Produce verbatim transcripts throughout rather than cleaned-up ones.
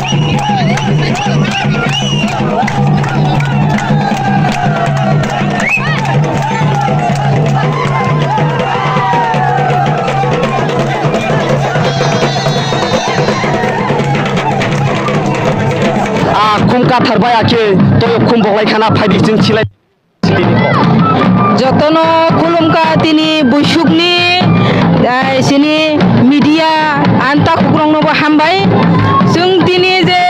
Ah, khum kathar bai akhe toyo khum boklai khana phaidi chwng silai. Jotono khulumkha tini buisukni, eh, sini media ang takhukroknobo hambai. Chwng tini je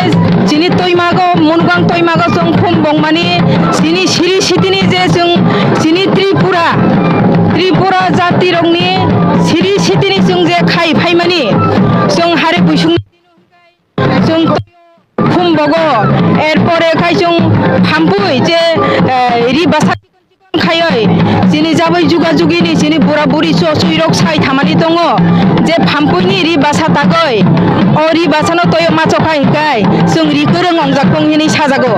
chini toimago, munukang toimago chwng khum bongmani, sini siri sitini je chwng chini Tripura, Tripura jatirokni siri sitini chwng je khai phaimani, chwng hari buisukni Chwng khum bogo, erpore khai chwng phampui je, eh, ri basa khaioi, chini jaboi juga jugini chini bura buri cho chuirok sai thamani tongo, je phampuini ri basa tagoi, o ri basano toyo macho khai hinkai chwng ri kwrwng ongjak tong hinwi sajago.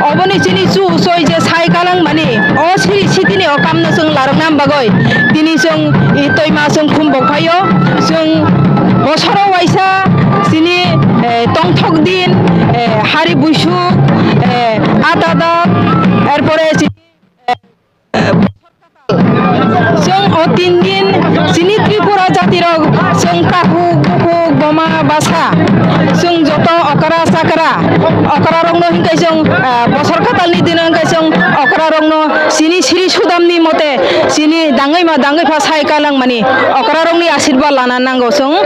Oboni chini chu choi je sai kalang mani, o siri sitini o kamno chwng larokna bagoi, tini chwng i toima chwng khum bok phaio, chwng bosoro waisa, Chini, eh, tongthok din, eh, hari buisuk, eh, ata dok, erpore chini, eh, chwng o tin din chini Tripura jatirok chwng takhuk bukhuk boma basa chwng joto okra chakra okra rokno hinkai chwng, eh, bosor katalni dino hinkai chwng okra rokno chini siri sudamni mote chini dangwi ma dangwi pha sai kalang mani okra rokni asirba lana nango chwng.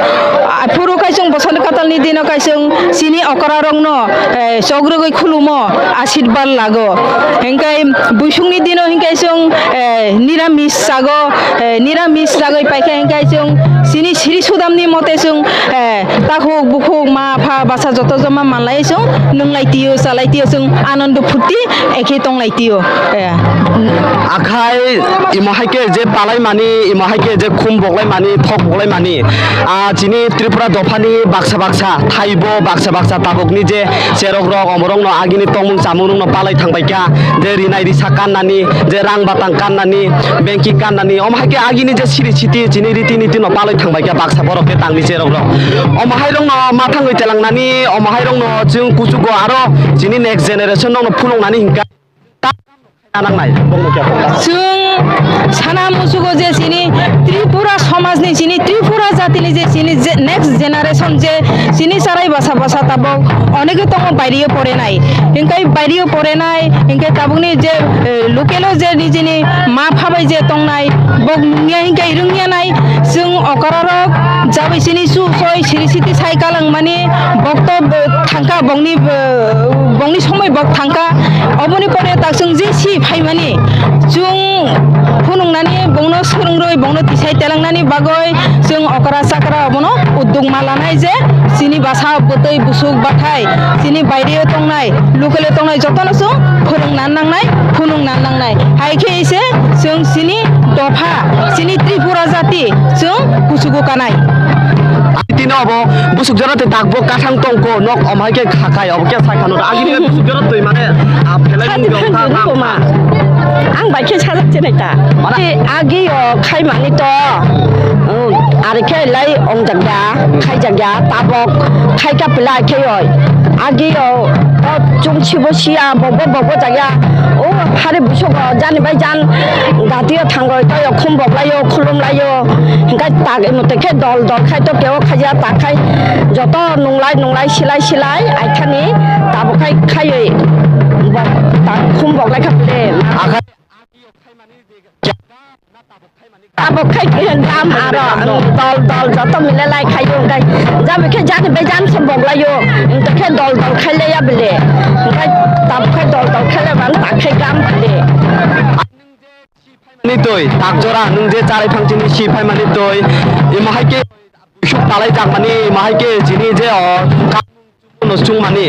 Aphuru khai chwng bosor katalni dino khai chwng chini okra rokno, eh, chok rwgwi khulumo asirba lago. Hingkai buisukni dino hingkai chwng, eh, niramis chago, eh, niramis chagwi paikha hingkai chwng chini siri sudamni mote chwng, eh, takhuk bukhuk ma pha basa joto joma manlai chwng nwnglai tio chalai tio chwng anondo phurti ekhe tonglai tio. Eh. Akhai imo hai khe je palai mani, imo hai khe je khum boklai mani, thok boklai mani. Ah, chini Tripura dophani baksa baksa, thaibo baksa baksa tabukni je cherok rok, omorok no agini tongmung chamung rok no palai thang bai kha. Je rinai risa kannani, je rang batang kannani, bengki kannani, omo hai khe agini je siri siti chini riti niti no palai thang bai kha baksa borok khe tangni cherok rok. Omo hai rok no ma thangwi telang nani, omo hai rok no chwng kuchugo aro chini next generation rok no phunuk nani hinkha. Nangnai, bongno kya kok? Chwng sana musugo je chini Tripura somajni, chini Tripura jatini je chini je next generation je chini charai basa basa tabok onege tongo bairio porenai. Hingkai bairio porenai, hingke tabukni je, eh, localo je nijini ma phabai je tongnai, bok nungya hingkai rungya nai, chwng okra rok jabai chini su soi siri siti sai kalang mani, bok to, eh, thangka bongni, eh, bongni somoi bok thangka. Oboni pore tak chwng je si phaimani, chwng phunuknani bongno swrwngrwi bongno tisai telangnani bagwi chwng okra chakra obono udduk ma lanai je chini basa bwtwi busuk bathai chini baireo tongnai, localo tongnai jotono chwng phwrwngna nangnai, phunukna nangnai. Hai khe se chwng chini dopha, chini Tripura jati chwng kuchugo kanai. Tini obo busuk jora tei takbo kathang tongkho, nok om hai khe khakai, obo khe sai khano. Agini busuk jora twi mane, a, phelai mung jong kha, kha, kha. Ang bai khe sajak chenai ta. Mana? Te agi o khai mani to, um, ari khe lai ong jak ya, khai jak ya, tabok khai ka pela khe oi. Agi o, o chung chibo sia, bobo bobo jak ya. O hari busuk o jani bai jan dati o thango, to o khum bok lai o, khulum lai o. Hingkai tak imo te khe dol dol khai to keo khaija tak khai joto nunglai nunglai silai silai aithani tabuk khai khaiwi bok tak khum bok lai kha pele. Akhai tabuk khai dam aro dol dol joto mile lai khaio hingkai jabi khe jani bejan se bok laio hingkai khe dol dol khai le ya bele hingkai tabuk khai dol dol khai le ban tak khai gam pele. Ni twi, tak jora nwng je charai phang chini si phaimani twi, imo hai khe buisuk palai jakmani, imo hai khe chini je o no chungmani,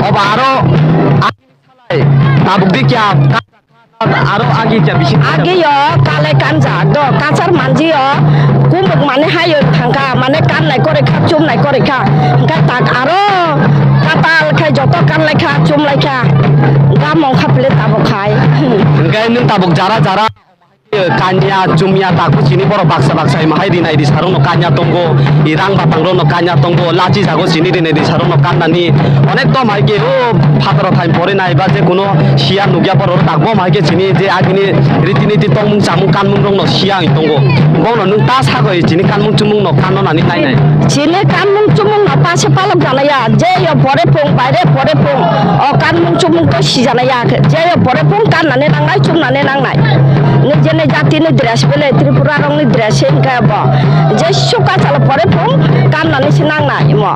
obo aro tabuk di kya, aro agi kya bisi agi yo kale kanjak do, kachar manji yo, kumbuk mane hayo thangka, mane kan nai kore kha, chum nai kore kha, hingkha tak aro katal khai joto kan lai kha, chum lai kha, gamong kha pile tabuk khai. Hingkha nwng tabuk jara jara. Kanya, chumya, taku chini borok baksa baksa ima hai rinai risarokno kanya tongo, i rang batangrokno kanya tongo, lachi jago chini rinai risarokno kannani onek tom hai khe o phataro thaim pore nai ba je kuno siya nukya borok takbo hai khe chini je agini riti niti tongmung chamung kanmung rokno siya wng tongo. Bono nwng ta sagoi chini kanmung chumungno kanno nani nai nai. Chini kanmung chumungno ta se palok janaya, je yo pore phung, baire pore phung, o kanmung chumung to sijanaya, je yo pore phung kannani nangnai, chumnani nangnai. Nijeni jatini dress bele Tripura rokni dress se hinkhe bo. Jesu kachalo pore phung kannani se nangnai imo.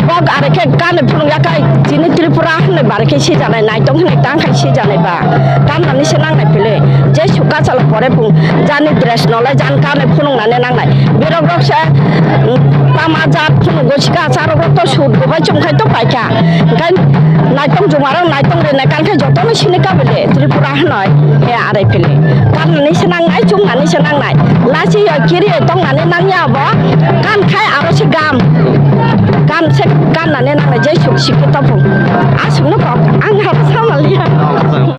Bok are khe kani phunukya khai chini Tripura hinwi bare khe sijanai, naitong hinwi tang khai sijanai ba. Kannani se nangnai phile. Jesu kachalo pore phung jani dress nolai jan kani phunuknani nangnai. Birok rok se, mm, tama jat phunugo sika charok rok to sut go bai chum khai to paikha. Hinkhe naitong juma rok naitong rene kan khe jotono sini kabele Tripura hinwi. He arai phili. Kannani se nangnai, chumnani se nangnai. Lachi yo kiri yo tongnani nangya bo. Kan khai aro se gam. Kan se kannani nangnai, je suk sikhe topung. Asukno kok, ang habo samaliya.